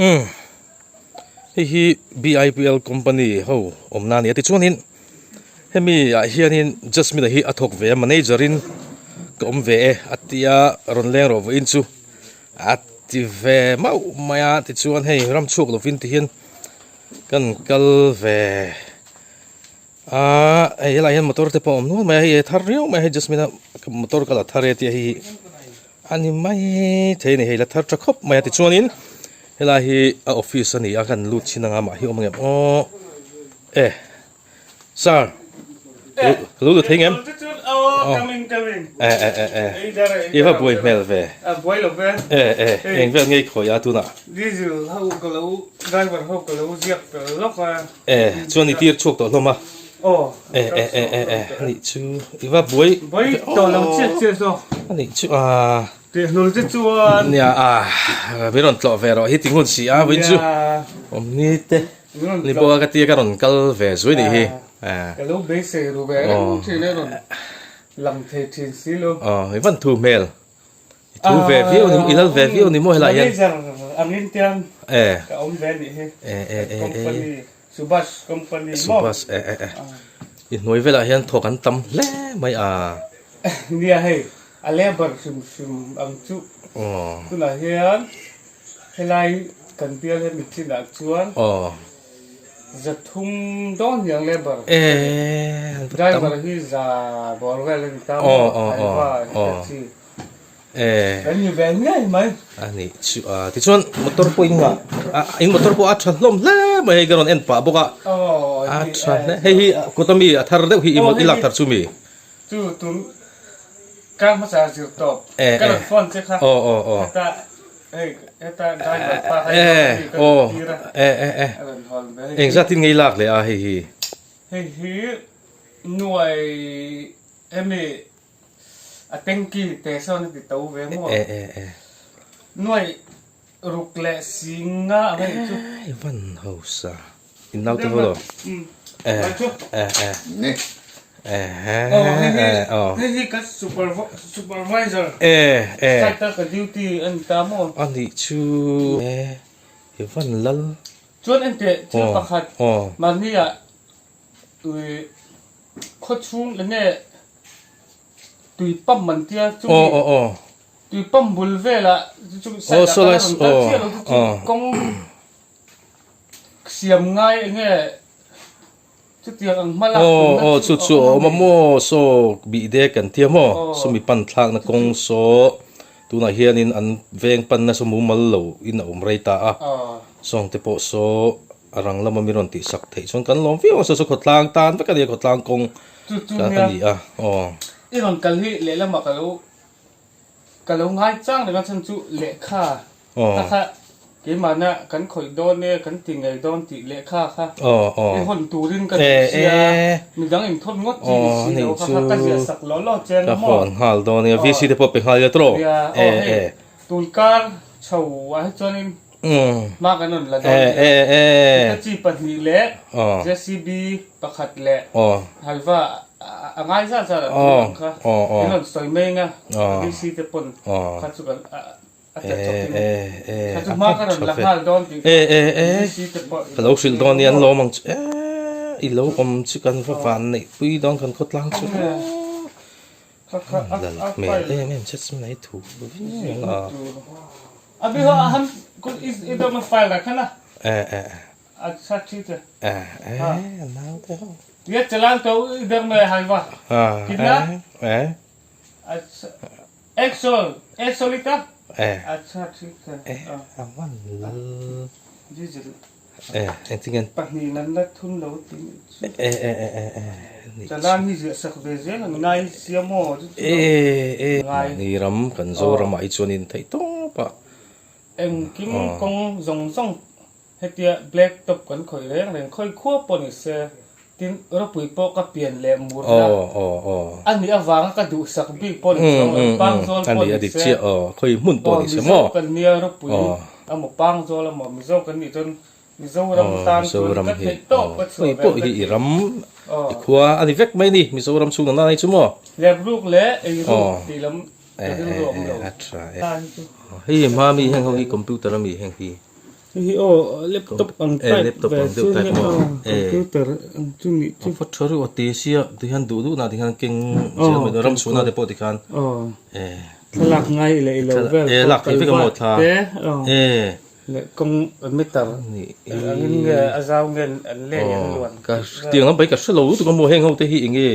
Umm hei hi BIPL company ho awmna a ni a tichuanin hemi ah hianin Jasmine a hi a thawk ve a manager in ka awm ve e a tia rawn leng rawh vawiin chu a ti ve mauh mai a tichuan hei ram chhuak lovin ti hian kan kal ve a hei helaiah hian motor te pawh a awm nual mai a hei a thar riau mai a hei Jasmine a motor ka la thar e tih a hei hi. A ni mai thei a ni hei la thar tha khawp mai a tichuanin helai hi a office a ni a kan lut chin anga mah hi awm ang em aw e sir ka lo lut thei ngem e e e e i va buai hmel ve e e eng vel ngei khawi a tunah diesel ho ka lo driver ho ka lo ziak fel lawk a e chuan i tir chhuak tawh hlawm a Aw. E e e e e anih chu i va buai Buai tawh lo chiah chiah zawk. Anih chu a. Teh hlul te chuan. Nia a min rawn tlawh ve rawh hi ti ngun si a vawiin chu awmni te ni pawh a ka tia ka rawn kal ve zui nih hi. Ka lo beisei ru ve reng thin a rawn lang thei thin si lo. Aw i van thu hmel. I thu ve viau ni i lal ve viau ni maw helaiah hian. Manager angin tiang ka awm ve nih hi. Company. Subhash company maw? Subhash eh eh eh. I hnuai velah hian thawk an tam hle mai a. Nia hei a labour hrim hrim ang chu. Tunah hian helai kan bial he mitchin ah chuan zathum dawn hiang labour. Driver hi za bawr vel a ni ta maw? Haiva taxi. Eh. Kan ni ve ngei mai. A nih chu a tichuan motor pawh in ngah a in motor pawh a tha hlawm hle mai hei ka rawn en pah bawk a. Aw A tha hle hei hi kut ami a thar deuh hi i lak thar chu mi. Chu tun kar hmasa zir tawp ka rawn phone che kha. Aw aw aw. Heta hei heta driver pa kha eh aw eh eh eh engzat in ngei lak leh a hei hi. Hei hi nuai hemi A tanky te sawn a ti to ve maw? E e e. Nuaih ruk leh singa ang anih chu. E van hausa. In naute ho lo. E e e. Ni. E he. Oh hei hi hei hi ka supervisor. E e. Site a ka duty a ni ta maw? Anih chu. E i van lal. Chuan enteh thil pakhat mahni ah ui khawchhung enge Tui pump an tia chu tui pump bul velah chu side ah khan a rawn kal chiah lo chu kawng siam ngai enge chutiang ang hma lak tumna chu chu a awm a maw saw bih dek an tia maw sawmi pan thlakna kawng saw tunah hianin an veng panna saw mumal lo in a awm rei ta a sawngte pawh saw a rang lama mi rawn tihsak theih chuan kan lawm viau ang saw saw khawtlang tan vek a nia khawtlang kawng Chu chu nia. A ni a, aw. I rawn kal hi lehlamah ka lo ka lo ngai chang reng a chhan chu lehkha kha kha keimahna kan khawih dawn e kan ti ngei dawn tih lehkha kha i hawn turin ka duh sia midang in thawn ngawt chi ni si lo kha kha ka ziah sak law law che anga maw. Ka hawn nghal dawn nia VC te pawh pe nghal ila tawh. Nia aw hei tunkar chho ah hi chuanin Hma kan rawn la dawn nia. Hitachi pahnih leh JCB pakhat leh halva a ngai zat zat a tur ang kha min rawn sawi mai anga DC te pawn kha chu kan a tla chawk in kha chu hma kan rawn la nghal dawn tih kha DC te pawh Ka lo hrilh dawn nia an lawm ang chu i lo awm chu kan va van neih pui dawn kan khawtlang chu lal hmel em em che chu mai thu viau ang a. अभी हो हम कुछ इस इधर में फाइल रखा ना अच्छा ठीक है ये चलान तो इधर में हाईवा कितना अच्छा 100 लीटर अच्छा ठीक है जी जी Pahnih nan la thun lo ti nih chu. Chalan hi ziah sak ve zel ang ngai sia maw chu chu ngai. Mahni ram kan Zoram ah hi chuan in theih tawp a. Engkim kawng zawng zawng hetia black top kan khawih reng reng khawi khua pawh ni se tin ropui pawh ka pian leh murna a nih avanga ka duhsak bik pawh ni chuang lo Pangzawl pawh ni se Mizo kan nia ropui Emaw Pangzawl emaw Mizo kan nih chuan Mizoram tan chuan ka theih tawp ka chhuah ve pawh hi i ram i khua a ni vek mai ni Mizoram chhung nana hi chu maw. Lepruk leh eiruk tih lam ka rilru a awm lo. A tha e. Hei hma mi heng ho hi computer ami heng hi. Hei hi aw laptop ang type ve chu nia aw computer ang chu nih chu. A tha reuh a te sia tikhian duh duh nah tikhian keng zel mai ram chhunah te pawh tikhian thlalak ngai leh ilo vel pawh kal vat te leh kawng meter angin nge a zau nge an lei an luan ka tiang lam pai ka hrelo lutuk a maw heng ho te hi enge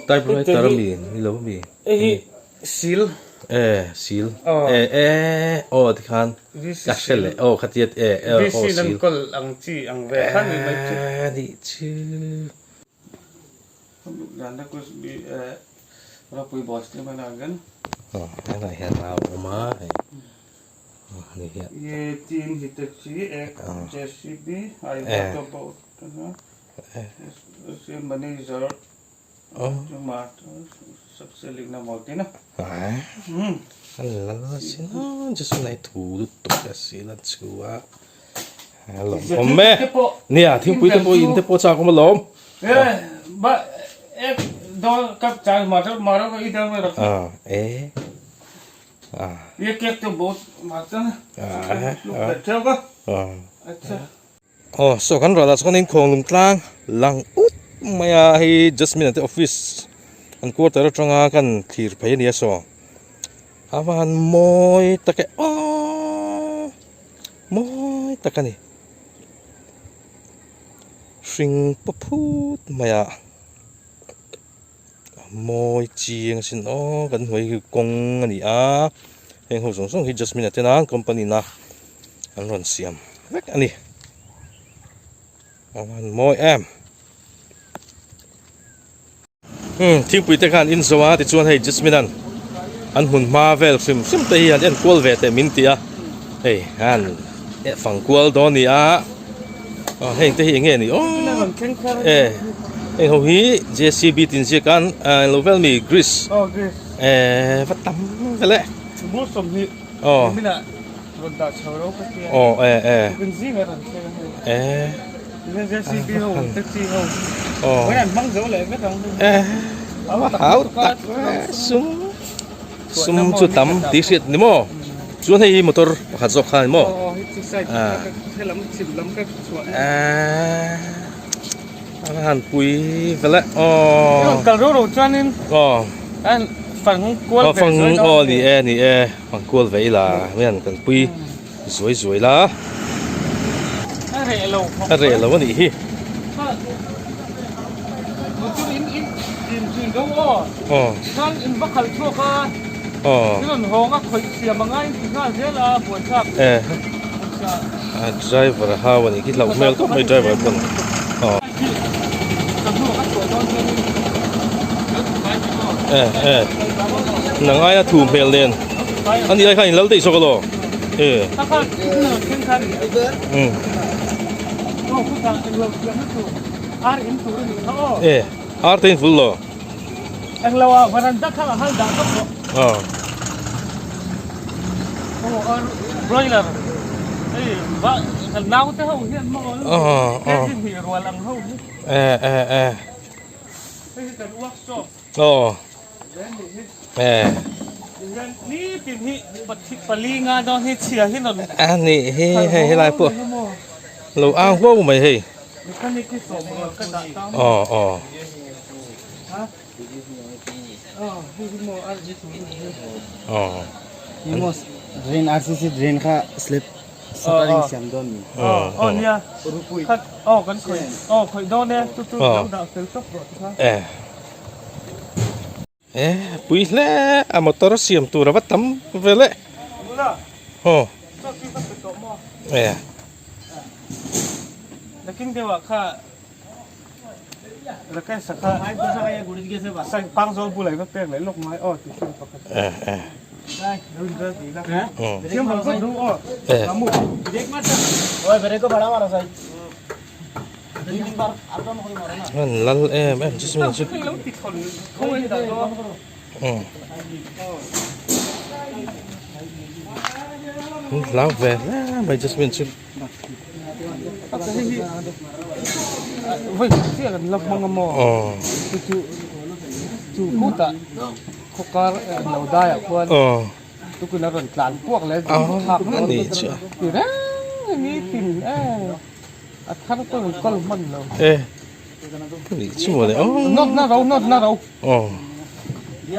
typewriter ami ni lo ami hei hi Sil. E, sil. E, e, aw tikhan ka hre leh aw khatia e, e, aw VC sil. Nan kawl ang chi ang ve kha ni mai chu. E, nih chu. Dan da kus bi e ropui boss te mana gan. Aw, helai hian a awm a hei. Aw, ni hian. Ye tin Hitachi ek JCB ai auto boat ta. E, manager. Awm e nia thingpui te pawh in te pawh chak awm alawm e Aw saw kan ral ah chuanin khawnglung tlang lang ut mai a hei Jasmine a te office an quarter atanga kan thlir phei a ni a saw a van mawi tak e aww mawi tak a ni hring paw phut mai a a mawi chiang asin aw kan hnuai hi kawng a ni a heng ho zawng zawng hi Jasmine a tena company na an rawn siam vek a ni a van mawi em umm thingpui te khan in zo a tichuan hei Jasmine an an hmun hma vel hrim hrim te hi an enkual ve teh min ti a hei an fang kual dawn a ni a aw heng te hi eng nge ni aw e heng ho hi J C B tin ziak a lo vel mi greece e va tam vel e. Aw. Rawn dah chho ro ka tia. Aw e e. Tukin zing a rawn thleng a hei. E. Tihian JCB ho taxi ho. Aw. Vawiin an hmang zo leh vek ang. E. Hau tak sum sum chu tam tih hriat ni maw? Chuan hei hi motor pakhat zawk kha ni maw? Aw aw hei chu side he lam chhim lam ka chhuah. E. A va han pui vel e aw. Rawn kal ro ro chuanin. Aw. An fang kual ve zuai dawn. Aw ni e ni e. Fang kual ve ila hian kan pui zuai zuai la. A reh lo khawp A reh lo a nih hi. Motor in in din zui do aw. Aw. Chuan in va khalh chhuak a. Aw. In rawn hawng a khawih siam a ngai in ti nghal zel a buaithlak. E. A driver a hau a nih khi hlauh hmel khawp mai driver pawn. Aw. E e. Nang aia thu hmel nen. A nih lai khan in lal daih zawk alaw. E. Um. E. Ar te in vul lo. Aw. E e e. Aw. E. A nih hi hei helai pawh lo ang huau mai hei. Aw aw. Aw. Drain RCC drain kha slab shuttering siam dawn ni. Aw nia khat aw kan khawih aw khawih dawn e chu chu lo dah fel tawp rawh tikha. E e pui hle a motor siam tur a va tam vel e. Aw. E. Nakin deuh ah kha An lal em em chu chu chu hlau ve hle mai Jasmine chu. Voi chiah kan la hmang a maw chu chu chu khutah khawkar lo daiah khuan tukuna rawn tlan puak leh thlak dawn ti reng. ni tin e a thar pawh in kawl hman lo. E nih chu mawle aw. Nawt na ro nawt na ro. Aw.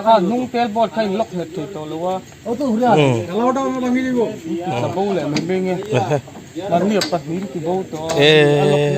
Kha hnung tel board kha in lock nghet thei tawh lo a. Ti bo leh mai mai nge. Mahni a pahnih ti bo tawh a. E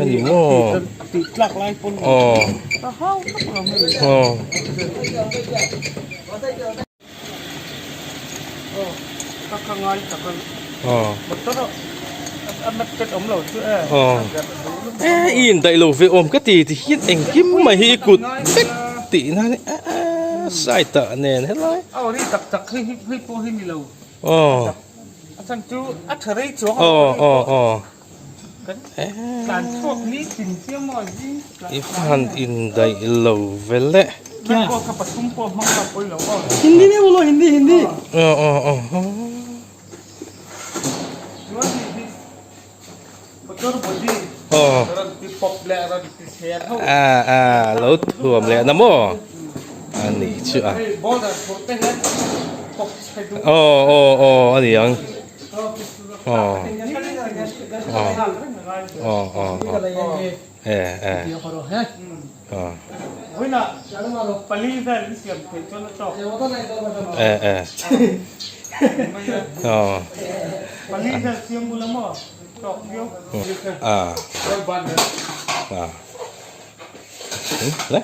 ani maw. Ti tlak lai pawn. Aw. Ka hau tak lo hei. Aw. E i indaih lo ve awm ka ti ti hian engkim mai hi i kut vek tih na a side ah nen helai aw aw aw aw. I han indaih lo vel e. Aw aw aw aw a a lo thuam leh na maw a nih chu a aw aw aw a ni ang. Aw aw aw aw e e aw e e aw a a le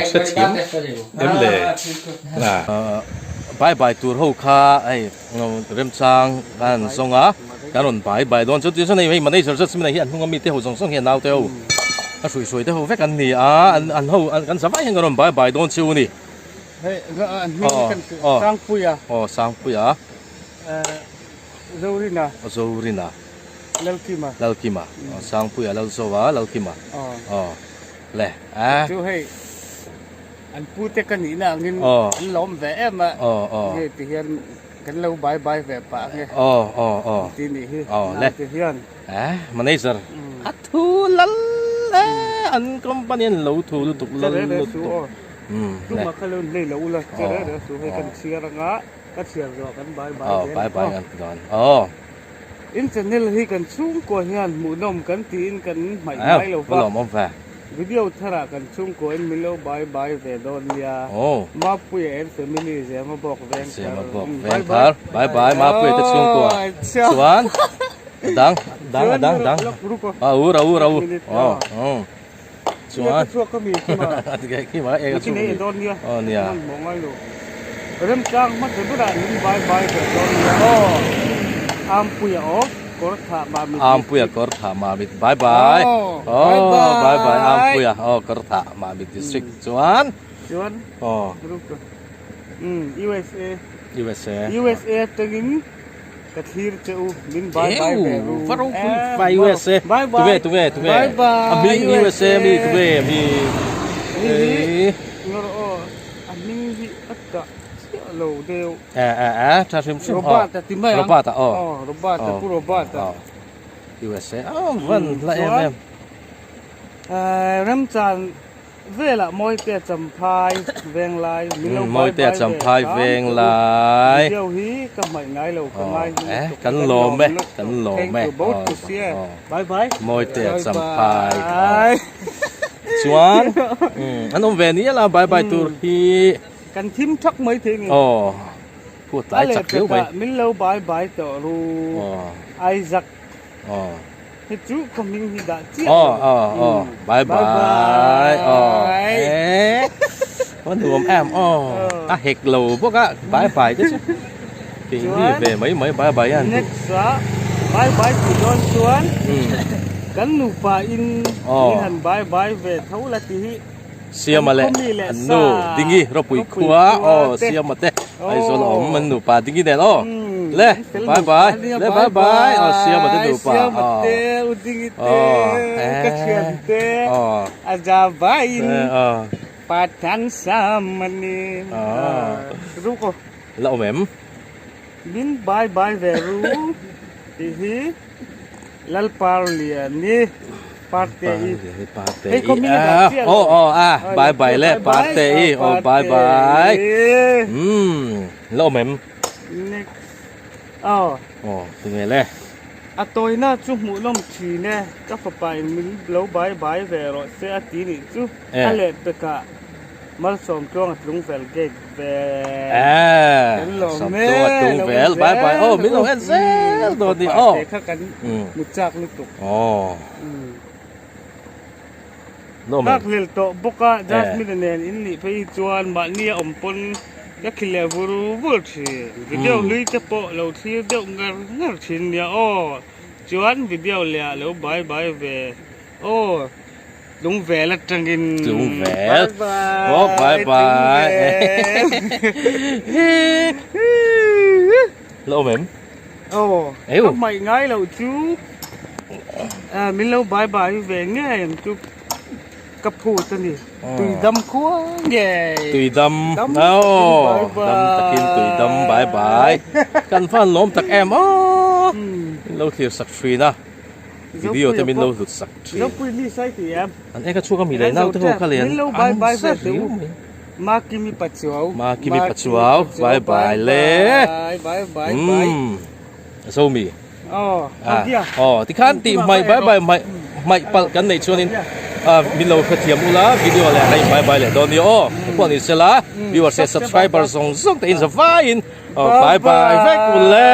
Hrethiam em le Bai bai tur ho kha hei remchang kan han zawng a kan rawn bai bai dawn chu chuan hei manager chu hi an hnung ami te ho zawng zawng hi a naute ho a hruihhruai te ho vek an ni a an ho kan za vai hian kan rawn bai bai dawn chu a ni. Hei an hming kan Sangpuia. Aw Sangpuia. Zorina. Zorina. Lalkima. Lalkima. Sangpuia Lalzoa Lalkima. Aw. Le a. Chu hei an pu te ka nihna angin an lawm ve em a. Aw aw. Hei ti hian kan lo bai bai ve pah ange. Aw aw aw. Ti nih hi. Aw le. Ti hian. Eh manager a thu lal e an company an lo thu lutuk lal lutuk. Tumah kha lo nei lo ula che reng reng suh hei kan chhiar anga ka chhiar zawh kan bai bai zel bai bai kan ti dawn aw In channel hi kan chhungkua hian hmuhnawm kan tiin kan hmaih ngai lo va lawm awm ve video tharah kan chhungkua in min lo bai bai ve dawn nia Mapuia and family Zema bawk veng thar Zema bawk veng thar bai bai Mapuia te chhungkua chuan dang dang dang dang a u ra u ra u aw chuan khi mà e chu ờ nia remchang hmasa berah min bai bai ber dawn nia aw Ampuia aw kawr thah mamit Ampuia kawr thah mamit bye bye aw bye bye Ampuia aw kawr thah mamit district chuan chuan aw USA USA USA atangin Ka thlir che u, min bye bye ve ru. Va ropui vai USA. Bye bye. Tuve tuve tuve. Bye bye. A hming USA mi tuve mi. Hi hi. Ngor o a hming hi a dah chiah lo deuh. E e e tha hrim hrim. Robert a ti mai ang. Robert a aw. Aw Robert a pu Robert a. USA. Aw van la em em. Remchan Velah Mawitea Champhai Venglai min lo bai Mawitea bai ve Champhai hram Venglai. Video hi ka hmaih ngai lo ka ngai hi Eh, lutuk kan lawm e, kan lawm e. Thank you both to share. Bye bye. Mawitea Champhai. Chuan an awm ve nia la bye bye tur hi. Kan thim thak mai thei ni. Aw. Khu tlai chak viau mai. Min lo bye bye tawh ru. Isaac. Aw. Hi chu ka hming hi dah chiah lo. Aw aw aw bye bye aw eh a nuam em aw a hek lo bawk a bye bye te chu tih ni ve mai mai bye bye hian next ah bye bye tih dawn chuan kan nupa in min han bye bye ve tho la tih hi Siama leh an nu Dingi ropui khua aw Siama te Aizawl a awm an nupa Dingi nen aw le bye bye le bye bye aw Siama te nupa Siama te u Dingi te ka thian te a za vaiin Pathan Samani ru ko la awm em? Min bye bye ve ru tih hi Lalparliani Parte i. Hei khaw hming a dah chiah lo. Aw aw a bye bye le Parte i aw bye bye. Umm la awm em? Next aw. Aw tunge le. A tawina chu hmuhnawm thin e, ka fapa in min lo bye bye ve rawh se a ti nih chu a leh pekah Malsawm tluang a tlung vel gate ve. Kan lawm e tlung vel bye bye aw min lo en zel dawn ni aw. Te kha kan mu chak lutuk. Aw. Nghak hlel tawh bawk a Jasmine nen in nih phei hi chuan mahni a awm pawn ka khi leh vur vur thin. Video hlui te pawh lo thlir deuh ngar ngar thin nia aw. Chuan video leh ah lo bye bye ve aw. Tlungvel atangin. Tlungvel. Aw bye bye. La awm em? Aw. Ka hmaih ngai loh chu min lo bye bye ve ngei ang chu ka phut a ni. Tuidam khua ngei. Tuidam. Aw. Dam takin tuidam bye bye. Kan van lawm tak em aw. Min lo thlir sak thin a. Video te min lo hlut sak thin. Zopui mi sai ti em? An eka chhuak a mi leh naute ho kha leh an an sa riau mai. Makimi Pachuau. Makimi Pachuau bye bye le. Bye bye bye bye. Umm Zomi. Aw Hagia. Aw tikhan tih hmaih bye bye hmaih hmaih palh kan neih chuanin min lo hrethiam ula video leh a in bye bye leh dawn nia aw. Pawh ni sela viewers leh subscriber zawng zawng te in zavaiin bye bye vek ule.